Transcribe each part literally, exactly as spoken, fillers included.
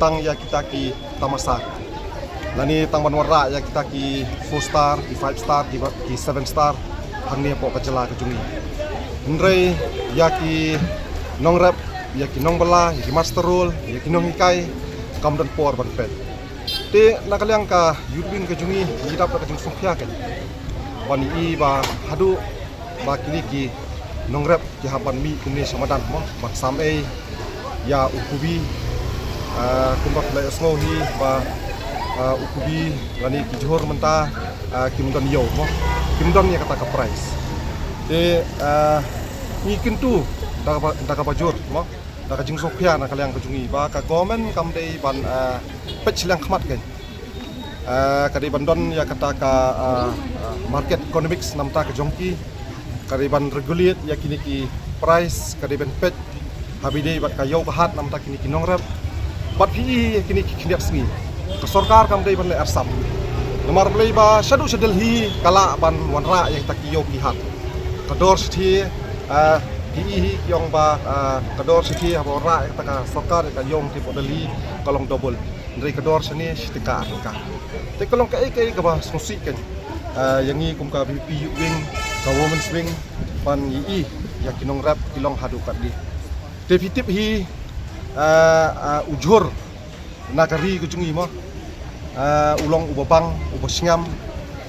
Tang ïa kita ki tamasa, lane tang ban wanrah ïa kita ki four star, ki five star, ki, ki seven star hangne hapoh ka jylla ka jong ngi. Hynrei ïa ki nongrep, ïa ki nongbylla, ïa ki master roll, ïa ki nonghikai, kam don por ban peit. Te na ka liang ka youth wing ka jong ngi, ngi dap da ka jingsngewkhia kane, ban ïohi ba haduh ba kine ki nongrep ki hap ban mih kumne sha madan mo, ban sam ei ïa u kubi. Ah, kumba phi la ïohsngew hi ba, ah, u kubi lane ki jhur mynta, ah, kim don ïew mo, kim don ïa kata ka prize. Te, ah, ngi kyntu da kaba, da kaba jur mo, da ka jingsngewkhia na ka liang ka jong ngi ba ka government kam dei ban, ah, peit shiliang khmat kane. Ah, ka dei ban don ïa kata ka, ah, ah, market economics namar ka jong ki. Ka dei ban regulate ïa kine ki price, ka dei ban peit ha ba ïadei bad ka ïew ka hat namar kine ki nongrep. Bad phi ïohi ïa kine ki khyndiat sngi, ka sorkar kam dei ban leh arsap. Namar balei ba shaduh sha Delhi ka lah ban wanrah ïa kita ki ïew ki hat. Ka dor shathie, ah, phi ïohi ki ong ba, ah, ka dor shathie haba wanrah ïa kata ka sorkar ïa ka ïew hapoh Delhi ka long double. Hynrei ka dor shane shi tyngka ar tyngka. Te ka long kaei kaei kaba sngewsih kane, ah, ïa ngi kum ka VPP youth wing, ka women's wing, ban ïohi ïa ki nongrep ki long haduh katne. Te phi tip hi, ah, ah, u jhur na ka ri ka jong ngi mo, ah, u long uba bang, uba sngem,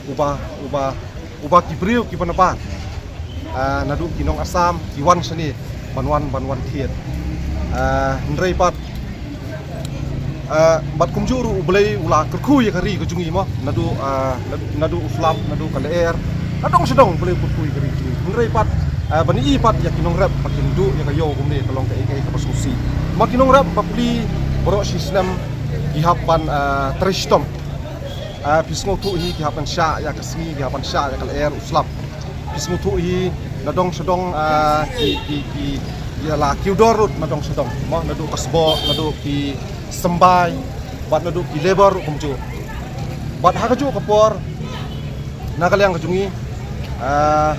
uba, uba, uba ki briew kiba nabar, ah, naduh ki nong Assam ki wan shane ban wan, ban wan thied. Ah, hynrei pat, ah, bad kumjuh ruh U Blei u la kyrkhu ïa ka ri ka jong ngi mo, naduh, ah, naduh, naduh u flood, naduh ka lyer, nadong shadong U Blei u kyrkhu ïa ka ri ka jong ngi. Hynrei pat, ah, ban ïohi pat ïa ki nongrep ba kin duh ïa ka ïew kumne ka long kaei kaei kaba sngewsih. Ma ki nongrep ba pli baroh shi snem ki hap ban, ah, trei shitom. Ah, phi sngewthuh hi ki hap ban shah ïa ka sngi, ki hap ban shah ïa ka lyer u slap. Phi sngewthuh hi nadong shadong, ah, ki, ki, ki, ïa la kiew dor ruh nadong shadong mo, naduh ka sboh, naduh ki symbai, bad naduh ki labour ruh kumjuh. Bad ha kajuh ka por na ka liang ka jong ngi, ah,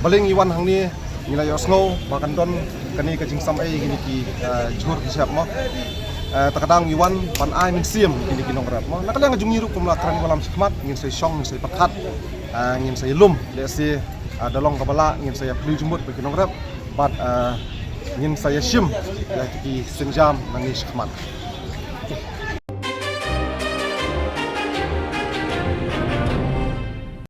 balei ngi wan hangne, ngi la ïohsngew ba kan don kane ka jingsam ei ïa kine ki, ah, jhur ki shyiap mo. Ah, te ka daw ngi wan ban ai mynsiem ïa kine ki nongrep mo. Na ka liang ka jong ngi ruh kum la kren ba lam shakhmat, ngin sa ïashong, ngin sa ïapyrkhat, ah, ngin sa ïalum. Lehse, ah, da long kaba lah ngin sa ïaphylliew jingmut bad ki nongrep bad, ah, ngin sa ïashim ïa ki sienjam nangne shakhmat.